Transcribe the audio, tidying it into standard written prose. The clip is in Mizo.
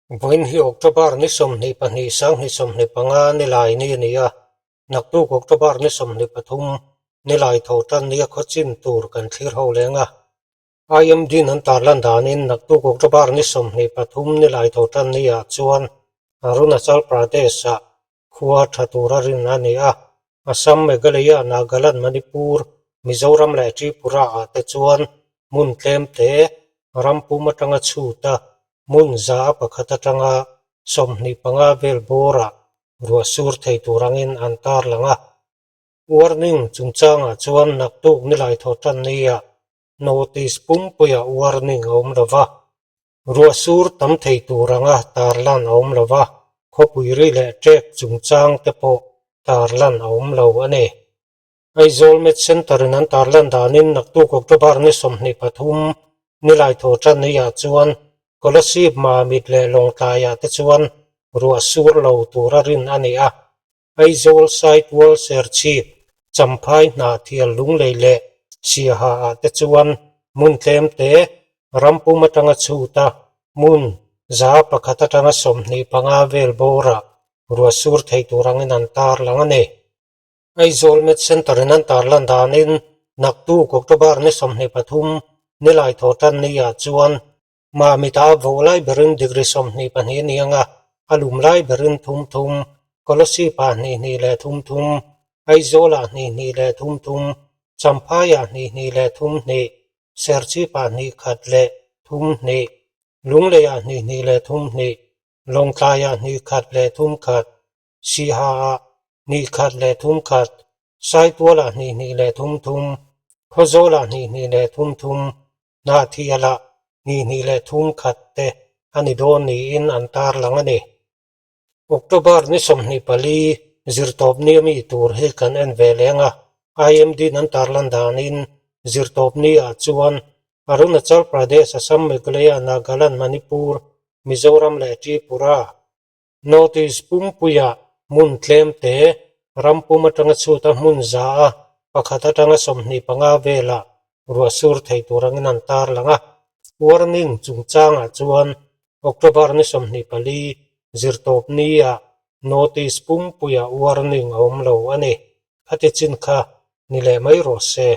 Vawiin hi October ni 22 2025 nilai ni a ni a, naktuk October ni 23 nilai tho tan nia khawchin tur kan thlir ho leng a. IMD an tarlan danin naktuk October ni 23 nilai tho tan niah chuan Arunachal Pradesh-ah khua tha tura rin a ni a, Assam, Meghalaya, Nagaland, Manipur, Mizoram leh Tripura-ah te chuan hmun tlem te ram pum atanga chhut a, hmun 100 atanga 25 vel bawrah ruah sur thei tur angin an tarlang a. Warning chungchangah chuan naktuk nilai thaw tan nia notice pumpuia warning a awm lova, ruah sur tam thei tur anga tarlan a awm lova, khawpui ri leh ṭek chungchang te pawh tarlan a awm lo a ni. Aizawl Med Centre in an tarlan danin naktuk October ni 23 nilai thaw tan niah chuan Kolasib Mamit leh Lawngtlaiah te chuan ruah sur lo tura rin a ni a. Aizawl Saitual Serchhip, Champhai Hnahthial Lunglei leh Siaha ah te chuan hmun tlem te ram pum atanga chhut a, hmun 100 atanga 25 vel bawrah ruah sur thei tur angin an tarlang a ni. Aizawl Med Centre in an tarlan danin naktuk October ni 23 nilai thaw tan niah chuan Mamita vawh lai berin degree 22 a ni ang a, a lum lai berin thum thum, Kolasib-ah hnih hnih leh thum thum, Aizawl-ah hnih hnih leh thum thum, Champhai-ah hnih hnih leh thum hnih, Serchhip-ah hnih khat leh thum hnih, Lunglei-ah hnih hnih leh thum hnih, Lawngtlai-ah hnih khat leh thum khat, Siha-ah hnih khat leh thum khat, Saitual-ah hnih hnih leh thum thum, Khawzawl-ah hnih hnih leh thum thum, Hnahthialah hnih hnih leh thum khat te a ni dawn niin an tarlang a ni. October ni 24 zirtawp ni ami tur hi kan en ve leng a, IMD an tarlan danin zirtawp ni ah chuan Arunachal Pradesh, Assam, Meghalaya, Nagaland, Manipur, Mizoram leh Tripura, North East pumpuiah hmun tlem te ram pum atanga chhut a hmun 100 atanga 25 velah ruah sur thei tur angin an tarlang a. Warning chungchangah chuan October ni 24 zirtawp niah North East pumpuiah warning a awm lo a ni. Khati chin kha ni leh mai rawh se.